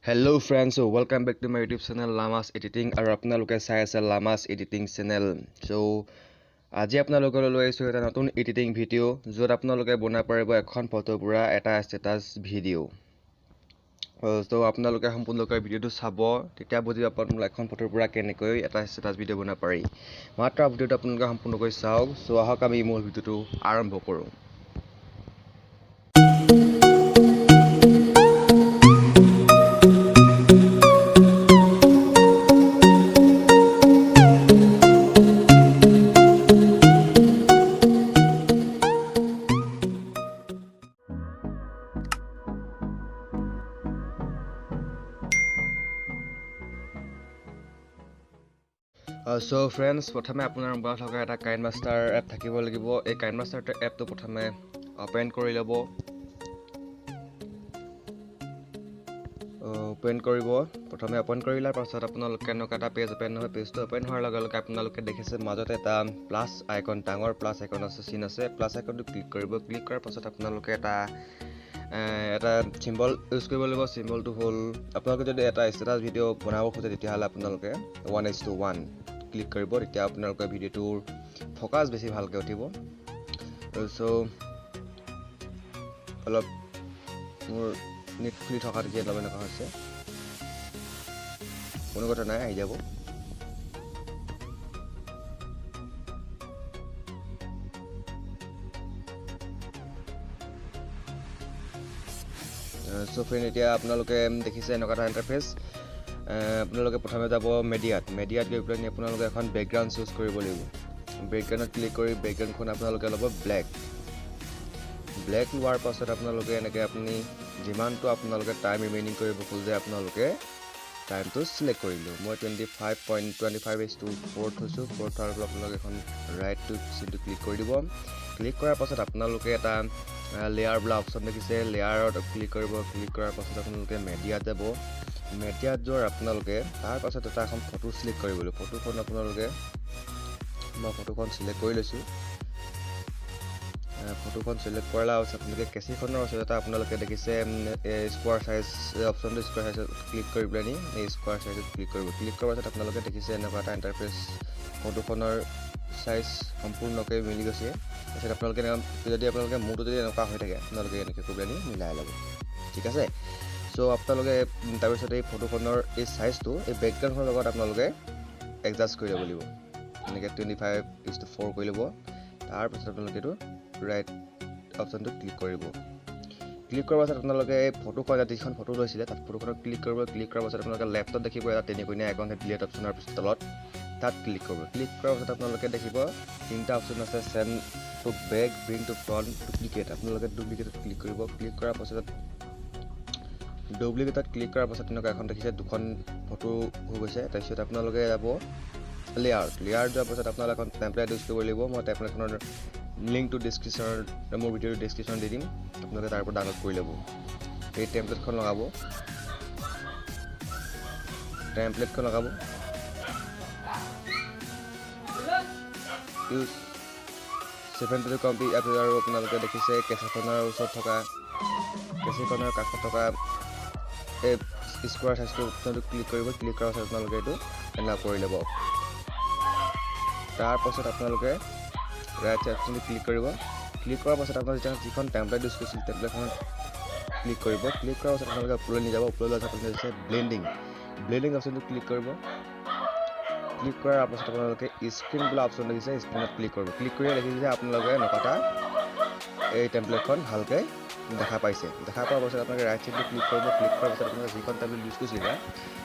Hello friends, welcome back to my YouTube channel Lamas editing. আৰু আপোনালোকে চাই আছে লামাছ এডিটিং চেনেল। চ' আজি আপোনালোকলৈ লৈ আহিছোঁ এটা নতুন এডিটিং ভিডিঅ', য'ত আপোনালোকে বনাব পাৰিব এখন ফটোৰ পৰা এটা ষ্টেটাছ ভিডিঅ'। ত' আপোনালোকে সম্পূৰ্ণকৈ ভিডিঅ'টো চাব, তেতিয়া বুজি পাব আপোনালোকে এখন ফটোৰ পৰা কেনেকৈ এটা ষ্টেটাছ ভিডিঅ' বনাব পাৰি। মাত্ৰ ভিডিঅ'টো আপোনালোকে সম্পূৰ্ণকৈ চাওক। চ' আহক আমি মূল ভিডিঅ'টো আৰম্ভ কৰোঁ। চ' ফ্ৰেণ্ডছ, প্ৰথমে আপোনাৰ মোবাইলত থকা এটা কাইন মাষ্টাৰ এপ থাকিব লাগিব। এই কাইন মাষ্টাৰ এপটো প্ৰথমে অ'পেন কৰি ল'ব। অ'পেন কৰিব, প্ৰথমে অ'পেন কৰি লোৱাৰ পাছত আপোনালোকে এনেকুৱা এটা পেজ অ'পেন হয়। পেজটো অ'পেন হোৱাৰ লগে লগে আপোনালোকে দেখিছে মাজতে এটা প্লাছ আইকন, ডাঙৰ প্লাছ আইকন আছে, চিন আছে। প্লাছ আইকনটো ক্লিক কৰিব। ক্লিক কৰাৰ পাছত আপোনালোকে এটা চিম্বল ইউজ কৰিব লাগিব। চিম্বলটো হ'ল, আপোনালোকে যদি এটা ষ্টেটাছ ভিডিঅ' বনাব খোজে তেতিয়াহ'লে আপোনালোকে 1:1 ক্লিক কৰিব, তেতিয়া আপোনালোকৰ ভিডিঅ'টোৰ ফ'কাছ বেছি ভালকৈ উঠিব। চ' অলপ মোৰ নেট খুলি থকা তেতিয়া অলপ এনেকুৱা হৈছে, কোনো কথা নাই, আহি যাব। চ' ফ্ৰেণ্ড, এতিয়া আপোনালোকে দেখিছে এনেকুৱা এটা ইণ্টাৰফেচ। আপোনালোকে প্ৰথমে যাব মেডিয়াত। মেডিয়াত গৈ পেলাই আপোনালোকে এখন বেকগ্ৰাউণ্ড চুজ কৰিব লাগিব। বেকগ্ৰাউণ্ডত ক্লিক কৰি বেকগ্ৰাউণ্ডখন আপোনালোকে ল'ব ব্লেক। ব্লেক লোৱাৰ পাছত আপোনালোকে এনেকৈ আপুনি যিমানটো আপোনালোকে টাইম ৰিমেইনিং কৰিব খোজে আপোনালোকে টাইমটো চিলেক্ট কৰি ল'ব। মই 25.25:4 থৈছোঁ। 4 থোৱাৰ পিছত আপোনালোকে এখন ৰাইটটো চিনটো ক্লিক কৰি দিব। ক্লিক কৰাৰ পাছত আপোনালোকে এটা লেয়াৰ বোলা অপশ্যন দেখিছে, লেয়াৰত ক্লিক কৰিব। ক্লিক কৰাৰ পাছত আপোনালোকে মেডিয়াত যাব। মেডিয়াত যোৱাৰ আপোনালোকে তাৰ পাছত এটা এখন ফটো চিলেক্ট কৰিব লাগিব। ফটোখন আপোনালোকে, মই ফটোখন চিলেক্ট কৰি লৈছোঁ। ফটোখন চিলেক্ট কৰাৰ পাছত আপোনালোকে কেঁচিখনৰ ওচৰত এটা আপোনালোকে দেখিছে স্কোৱাৰ চাইজ অপশ্যনটো, স্কোৱাৰ চাইজত ক্লিক কৰি পেলাই নি এই স্কোৱাৰ চাইজত ক্লিক কৰিব। ক্লিক কৰাৰ পাছত আপোনালোকে দেখিছে এনেকুৱা এটা ইণ্টাৰফেচ, ফটোখনৰ চাইজ সম্পূৰ্ণকৈ মিলি গৈছে। তাৰপিছত আপোনালোকে যদি আপোনালোকে মূৰটো যদি এনেকুৱা হৈ থাকে আপোনালোকে এনেকৈ কৰি পেলাই নি মিলাই ল'ব, ঠিক আছে। চ' আপোনালোকে তাৰপিছত এই ফটোখনৰ এই চাইজটো এই বেকগ্ৰাউণ্ডখনৰ লগত আপোনালোকে এডজাষ্ট কৰি ল'ব লাগিব। এনেকৈ 25:4 কৰি ল'ব। তাৰপাছত আপোনালোকে এইটো ৰাইট অপশ্যনটো ক্লিক কৰিব। ক্লিক কৰাৰ পাছত আপোনালোকে এই ফটোখন যিখন ফটো লৈছিলে তাত ফটোখনত ক্লিক কৰিব। ক্লিক কৰাৰ পাছত আপোনালোকে লেফ্টত দেখিব এটা তিনিকোণীয়া আইকন, সেই ডিলিট অপশ্যনৰ পিছত তলত তাত ক্লিক কৰিব। ক্লিক কৰাৰ পাছত আপোনালোকে দেখিব তিনিটা অপশ্যন আছে, send to back, bring to front, duplicate. আপোনালোকে ডুপ্লিকেটত ক্লিক কৰিব। ক্লিক কৰাৰ পাছত ডুপ্লিকেটত ক্লিক কৰাৰ পাছত তেনেকুৱা এখন দেখিছে দুখন ফটো হৈ গৈছে। তাৰপিছত আপোনালোকে যাব লেয়াৰত। লেয়াৰত যোৱাৰ পাছত আপোনালোকে এখন টেমপ্লেট ইউজ কৰিব লাগিব। মই টেমপ্লেটখনৰ লিংকটো ডিছক্ৰিপশ্যনত, মোৰ ভিডিঅ'টো ডিছক্ৰিপশ্যন দি দিম, আপোনালোকে তাৰ পৰা ডাউনলোড কৰি ল'ব। এই টেমপ্লেটখন লগাব, টেমপ্লেটখন লগাব, ইউজ 7 কম্পি। আৰু আপোনালোকে দেখিছে কেঁচিখনৰ ওচৰত থকা, কেঁচিখনৰ কাষত থকা এই স্কোৱাৰ চাইজটো অপশ্যনটো ক্লিক কৰিব। ক্লিক কৰাৰ পাছত আপোনালোকে এইটো এলাউ কৰি ল'ব। তাৰপাছত আপোনালোকে ৰাইট অপশ্যনটো ক্লিক কৰিব। ক্লিক কৰাৰ পাছত আপোনালোকে যেতিয়া যিখন টেমপ্লেট ইউজ কৰিছিল টেমপ্লেটখনত ক্লিক কৰিব। ক্লিক কৰাৰ পাছত আপোনালোকে ওপৰলৈ লৈ যাব। ওপৰলৈ যোৱাৰ পাছত আপোনালোকে ব্লেণ্ডিং, ব্লেণ্ডিং অপশ্যনটো ক্লিক কৰিব। ক্লিক কৰাৰ পাছত আপোনালোকে স্ক্ৰীণ বোলা অপশ্যন দেখিছে, স্ক্ৰীণত ক্লিক কৰিব। ক্লিক কৰি দেখিছে যে আপোনালোকে এনেকুৱা এটা এই টেমপ্লেটখন ভালকৈ দেখা পাইছে। দেখা পোৱাৰ পাছত আপোনালোকে ৰাইট চাইডটো ক্লিক কৰিব। ক্লিক কৰাৰ পাছত আপোনালোকে যিখন টেমপ্লেট ইউজ কৰিছিলে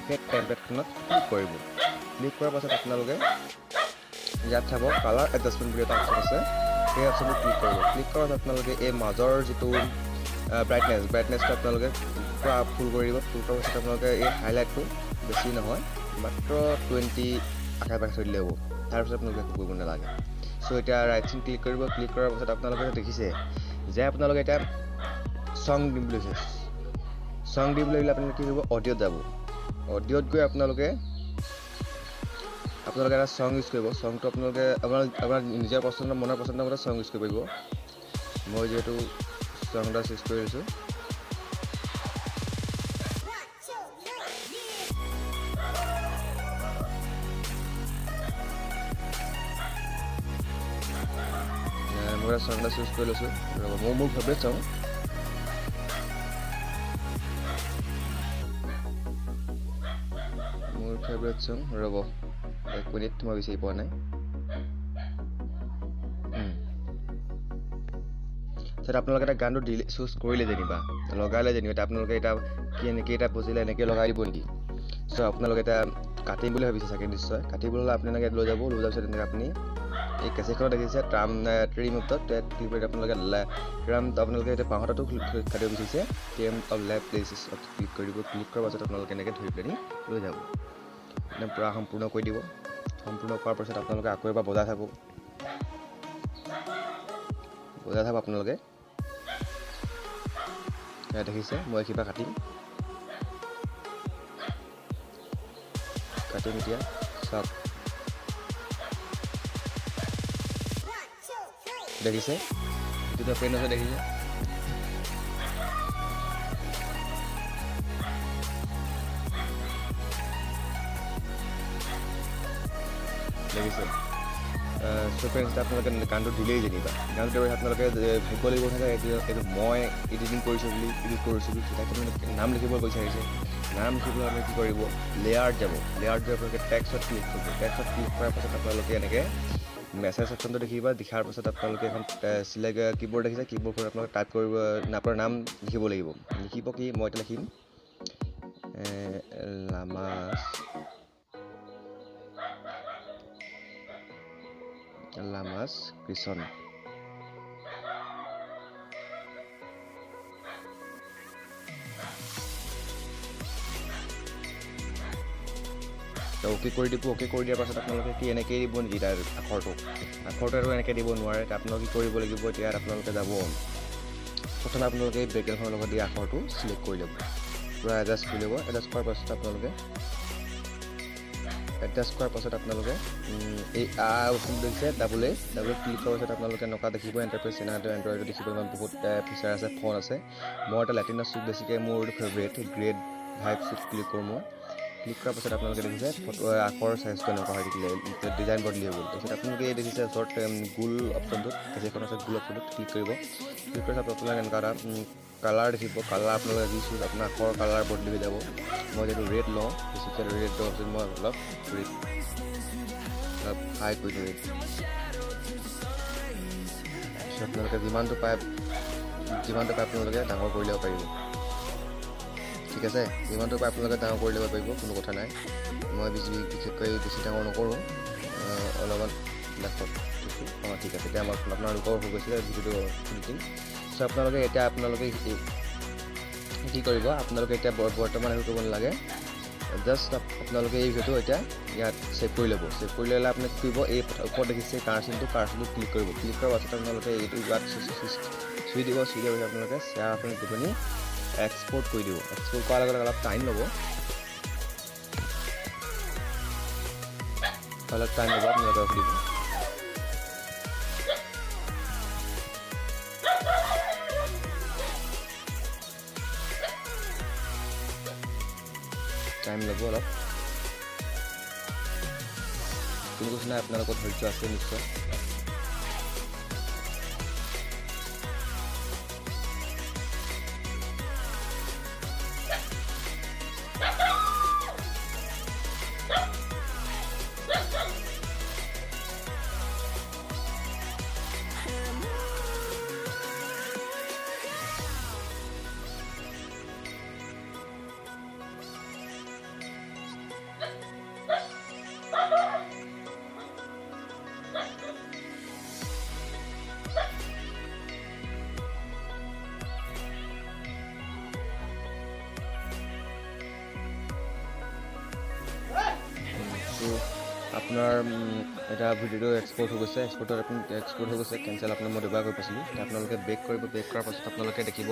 সেই টেমপ্লেটখনত ক্লিক কৰিব। ক্লিক কৰাৰ পাছত আপোনালোকে ইয়াত চাব কালাৰ এডজাষ্টমেণ্ট বুলি এটা অপশ্যন আছে, সেই অপশ্যনটো ক্লিক কৰিব। ক্লিক কৰাৰ পাছত আপোনালোকে এই মাজৰ যিটো ব্ৰাইটনেছ, ব্ৰাইটনেছটো আপোনালোকে পূৰা ফুল কৰি দিব। ফুল কৰাৰ পাছত আপোনালোকে এই হাইলাইটটো বেছি নহয়, মাত্ৰ 20 আশে পাশে থৈ দিলে হ'ব। তাৰপিছত আপোনালোকে একো কৰিব নালাগে। চ' এতিয়া ৰাইট চাইড ক্লিক কৰিব। ক্লিক কৰাৰ পাছত আপোনালোকে দেখিছে যে আপোনালোকে এতিয়া চং দিম বুলি কৈছে। চং দিম বুলি লাগিলে আপোনালোকে কি কৰিব, অডিঅ'ত যাব। অডিঅ'ত গৈ আপোনালোকে এটা চং ইউজ কৰিব। চংটো আপোনালোকে আপোনাৰ নিজৰ পচন্দ, মনৰ পচন্দৰ মতে চং ইউজ কৰিব পাৰিব। মই যিহেতু চং এটা চুজ কৰি লৈছোঁ। মই এটা চং এটা চুজ কৰি লৈছোঁ, ৰ'ব, মোৰ ফেভৰেট চং। মোৰ ফেভৰেট চং, ৰ'ব এক মিনিট, মই বিচাৰি পোৱা নাই। তাৰপিছত আপোনালোকে এটা গানটো দিলে চুজ কৰিলে যেনিবা, লগালে যেনিবা, এতিয়া আপোনালোকে এতিয়া কি এনেকৈ এটা বজিলে এনেকৈ লগাই দিব নেকি? চ' আপোনালোকে এতিয়া কাটিম বুলি ভাবিছে চাগে নিশ্চয়। কাটিবলৈ হ'লে আপোনালোকে লৈ যাব, লৈ যোৱাৰ পিছত এনেকৈ আপুনি এই কেঁচিখনত দেখিছে ট্ৰাম ট্ৰিমত ক্লিক কৰি আপোনালোকে ট্ৰাম, আপোনালোকে এতিয়া বাওঁহাততো কাটিব বিচাৰিছে, ট্ৰিম অফ লেফ্ট প্লেচেছত ক্লিক কৰি দিব। ক্লিক কৰাৰ পাছত আপোনালোকে এনেকৈ ধৰি পেলানি লৈ যাব, একদম পূৰা সম্পূৰ্ণ কৰি দিব। সম্পূৰ্ণ কৰাৰ পাছত আপোনালোকে আকৌ এবাৰ বজাই থাকক, বজাই থাকক আপোনালোকে। দেখিছে মই কিবা কাটিম, কাটিম এতিয়া চাওক, দেখিছে দুটা পেন আছে, দেখিছে। দেখিছে চ' ফ্ৰেণ্ডছ, আপোনালোকে গানটো দিলেই যেনিবা, গানটো দিয়াৰ পিছত আপোনালোকে ভাবিব লাগিব নহয় এইটো মই এডিটিং কৰিছোঁ বুলি, এডিট কৰিছোঁ বুলি। তেতিয়া আপোনালোকে নাম লিখিব বিচাৰিছে, নাম লিখিবলৈ আপুনি কি কৰিব, লেয়াৰত যাব। লেয়াৰত যোৱাৰ আপোনালোকে টেক্সত ক্লিক কৰিব। টেক্সত ক্লিক কৰাৰ পাছত আপোনালোকে এনেকৈ মেছেজ অপশ্যনটো দেখিব। দেখাৰ পাছত আপোনালোকে এখন চিলেক্ট কীবৰ্ড দেখিছে, কীবৰ্ডখনত আপোনালোকে টাইপ কৰিব, আপোনাৰ নাম লিখিব লাগিব। লিখিব কি, মই এতিয়া লিখিম লামাছ, লামাছ কৃষ্ণ। অ'কে কৰি দিব। অ'কে কৰি দিয়াৰ পাছত আপোনালোকে কি এনেকৈয়ে দিব নেকি তাৰ আখৰটো? আখৰটো আৰু এনেকৈ দিব নোৱাৰে। আপোনালোকে কি কৰিব লাগিব, এতিয়া আপোনালোকে যাব প্ৰথমে আপোনালোকে এই বেকগ্ৰাউণ্ডখনৰ লগত দিয়া আখৰটো চিলেক্ট কৰি ল'ব, পূৰা এডজাষ্ট কৰি ল'ব। এডজাষ্ট কৰাৰ পাছত আপোনালোকে এডজাষ্ট কৰাৰ পাছত আপোনালোকে এই আ অপশ্যনটো দেখিছে, double A, double A click কৰাৰ পাছত আপোনালোকে এনেকুৱা দেখিব এণ্টাৰপ্ৰাইজ চেনাটো এণ্ড্ৰইডটো দেখিব, ইমান বহুত ফিচাৰ আছে, ফোন আছে। মই এটা লেটিনৰ চুট বেছিকৈ মোৰ ফেভৰেট গ্ৰেড ভাইবছত ক্লিক কৰোঁ মই। ক্লিক কৰাৰ পাছত আপোনালোকে দেখিছে ফটো আখৰ চাইজটো এনেকুৱা হৈ থাকিলে, ডিজাইন বদলি হৈ গ'ল। তাৰপিছত আপোনালোকে এই দেখিছে ওচৰত গোল অপশ্যনটোত, কেঁচিখনৰ ওচৰত গোল অপশ্যনটোত ক্লিক কৰিব। ক্লিক কৰাৰ পাছত আপোনালোকে এনেকুৱা এটা কালাৰ দেখিব, কালাৰ আপোনালোকে যি চুজ আপোনাৰ আখৰৰ কালাৰ বদলি হৈ যাব। মই যিহেতু ৰেড লওঁ, বেছিকৈ ৰেড লোৱাৰ পিছত মই অলপ ৰেড অলপ হাই কৰি দিওঁ ৰেড। তাৰপিছত আপোনালোকে যিমানটো পায় আপোনালোকে ডাঙৰ কৰি ল'ব পাৰিব, ঠিক আছে। যিমানটো পায় আপোনালোকে ডাঙৰ কৰি ল'ব পাৰিব, কোনো কথা নাই। মই বিশেষকৈ বেছি ডাঙৰ নকৰোঁ, অলপমান লাখত অঁ ঠিক আছে। এতিয়া আমাৰ আপোনালোকৰ হৈ গৈছিলে ভিডিঅ'টো এডিটিং। চ' আপোনালোকে এতিয়া আপোনালোকে কি কৰিব, আপোনালোকে এতিয়া বৰ্তমান একো কৰিব নালাগে, জাষ্ট আপোনালোকে এই ভিডিঅ'টো এতিয়া ইয়াত ছেভ কৰি ল'ব। ছেভ কৰি ল'লে আপুনি কি কৰিব, এই ওপৰত দেখিছে কাৰ চিনটো, কাৰ চিনটোত ক্লিক কৰিব। ক্লিক কৰাৰ পাছত আপোনালোকে এইটো ইয়াত চুই দিব। চুই দিয়াৰ পিছত আপোনালোকে শ্বেয়াৰ অপশ্যন দি পিনি এক্সপৰ্ট কৰি দিব। এক্সপৰ্ট কৰাৰ লগে লগে অলপ টাইম ল'ব, অলপ টাইম ল'ব, আপোনালোকে ৰখি দিব। টাইম ল'ব অলপ, কোনো কথা নাই, আপোনালোকৰ ধৈৰ্য আছে নিশ্চয়। আপোনাৰ এটা ভিডিঅ'টো এক্সপৰ্ট হৈ গৈছে, এক্সপৰ্টত আপুনি এক্সপৰ্ট হৈ গৈছে, কেঞ্চেল আপোনাৰ মই দুবাৰ কৰি পাইছিলোঁ। আপোনালোকে বেক কৰিব, বেক কৰাৰ পাছত আপোনালোকে দেখিব,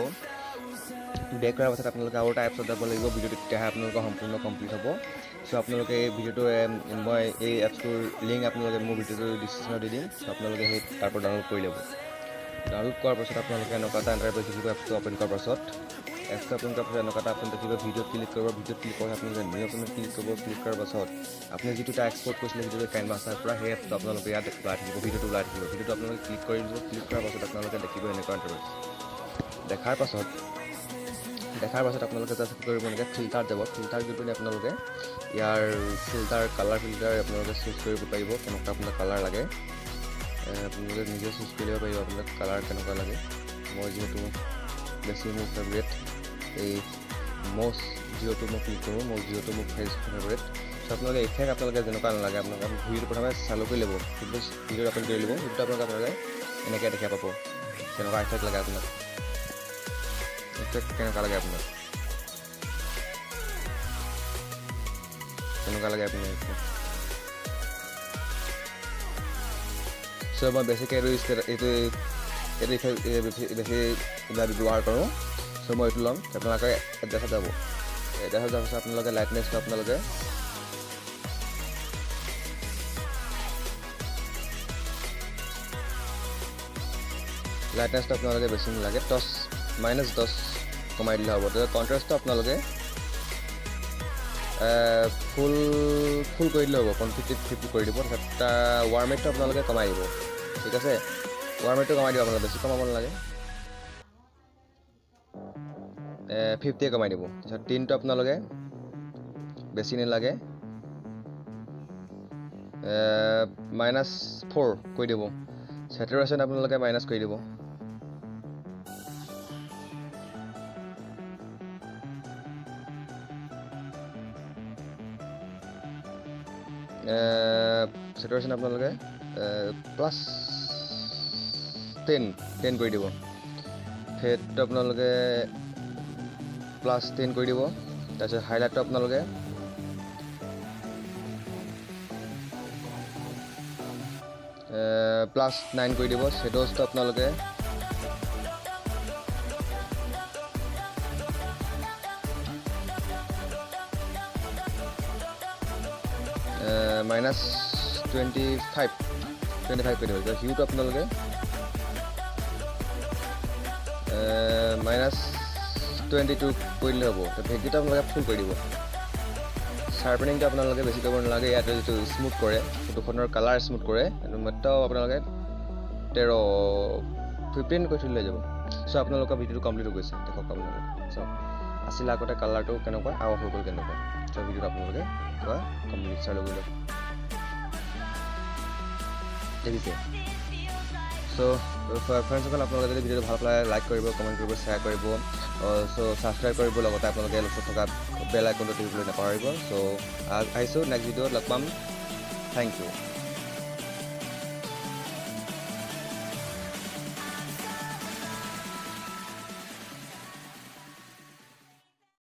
বেক কৰাৰ পাছত আপোনালোকে আৰু এটা এপছত যাব লাগিব ভিডিঅ'টো, তেতিয়াহে আপোনালোকৰ সম্পূৰ্ণ কমপ্লিট হ'ব। চ' আপোনালোকে এই ভিডিঅ'টো মই এই এপছটোৰ লিংক আপোনালোকে মোৰ ভিডিঅ'টোৰ ডিছক্ৰিপশ্যনত দি দিম। চ' আপোনালোকে সেই তাৰ পৰা ডাউনলোড কৰি ল'ব। ডাউনলোড কৰাৰ পাছত আপোনালোকে এনেকুৱা এটা ইণ্টাৰফেচ দেখিব। এপছটো অ'পেন কৰাৰ পাছত এনেকুৱা এটা আপুনি দেখিব। ভিডিঅ'ত ক্লিক কৰিব, ভিডিঅ'ত ক্লিক কৰাৰ আপোনালোকে নিউ অপশ্যনত ক্লিক কৰিব। ক্লিক কৰাৰ পাছত আপুনি যিটো এটা এক্সপৰ্ট কৰিছিলে ভিডিঅ'টো কাইনমাষ্টাৰৰ পৰা, সেই এপছটো আপোনালোকে ইয়াত ওলাই থাকিব, ভিডিঅ'টো ওলাই থাকিব। ভিডিঅ'টো আপোনালোকে ক্লিক কৰি দিব। ক্লিক কৰাৰ পাছত আপোনালোকে দেখিব এনেকুৱা ইণ্টাৰফেচ। দেখাৰ পাছত আপোনালোকে জাষ্ট কি কৰিব, এনেকৈ ফিল্টাৰত যাব। ফিল্টাৰ গৈ পিনি আপোনালোকে ইয়াৰ ফিল্টাৰ, কালাৰ ফিল্টাৰ আপোনালোকে চুজ কৰিব পাৰিব, কেনেকুৱা আপোনাক কালাৰ লাগে। আপোনালোকে নিজে চুজ কৰি ল'ব পাৰিব আপোনাক কালাৰ কেনেকুৱা লাগে। মই যিহেতু বেছি মোৰ ফেভৰেট এই ম'জ জিঅ'টো মই ক্লিক কৰোঁ, ম'জ জিঅ'টো মোৰ ফেভৰেট। চ' আপোনালোকে ইফেক্ট আপোনালোকে যেনেকুৱা নালাগে, আপোনালোকে ভিডিঅ'টো প্ৰথমে চালু কৰি ল'ব, ভিডিঅ'টো অ'পেন কৰি ল'ব। ভিডিঅ'টো আপোনালোকে এনেকৈ দেখা পাব কেনেকুৱা ইফেক্ট লাগে আপোনাক, ইফেক্ট কেনেকুৱা লাগে আপোনাক, কেনেকুৱা লাগে আপোনাক। চ' মই বেছিকৈ এইটো এইটো ইফেক্ট বেছি ব্যৱহাৰ কৰোঁ। চ' মই এইটো ল'ম। আপোনালোকে এডজাষ্টত যাব। এডজাষ্টত যোৱাৰ পাছত আপোনালোকে লাইটনেছটো আপোনালোকে বেছি নালাগে, -10 কমাই দিলে হ'ব। তেতিয়া কণ্ট্ৰাষ্টটো আপোনালোকে ফুল ফুল কৰি দিলে হ'ব, 50 কৰি দিব। তাৰপিছত ৱাৰ্মেটটো আপোনালোকে কমাই দিব, ঠিক আছে? ৱাৰ্মেটটো কমাই দিব আপোনালোকে, বেছি কমাব নালাগে, 50 কমাই দিব। তাৰপিছত টিনটো আপোনালোকে বেছি নালাগে, -4 কৰি দিব। চেটুৰেশ্যন আপোনালোকে মাইনাছ কৰি দিব। চেটুৰেশ্যন আপোনালোকে +10 কৰি দিব। ফেডটো আপোনালোকে +10 কৰি দিব। তাৰপিছত হাইলাইটটো আপোনালোকে +9 কৰি দিব। শ্বেড'জটো আপোনালোকে -25 25 কৰি দিব। হিউটো আপোনালোকে -22 কৰি দিলে হ'ব। ভেকিটো আপোনালোকে ফুল কৰি দিব। শ্বাৰ্পেনিংটো আপোনালোকে বেছি কৰিব নালাগে, ইয়াতে যিটো স্মুথ কৰে ফটোখনৰ কালাৰ স্মুথ কৰে, সেইটো মাত্ৰ আপোনালোকে 13 15 কৰি থৈ দিলে যাব। চ' আপোনালোকৰ ভিডিঅ'টো কমপ্লিট হৈ গৈছে। দেখক আপোনালোকে চাওক, আছিলে আগতে কালাৰটো কেনেকুৱা আৰু হৈ গ'ল কেনেকুৱা। চ' ভিডিঅ'টো আপোনালোকে কিবা কমপ্লিট চাই ল'ব দেখিছে। চ' ফ্ৰেণ্ডছসকল, আপোনালোকে যদি ভিডিঅ'টো ভাল পালে লাইক কৰিব, কমেণ্ট কৰিব, শ্বেয়াৰ কৰিব, চ' ছাবস্ক্ৰাইব কৰিব, লগতে আপোনালোকে ওচৰত থকা বেল আইকনটো টিপিবলৈ নাপাহৰিব। চ' আহিছোঁ নেক্সট ভিডিঅ'ত লগ পাম। Thank you.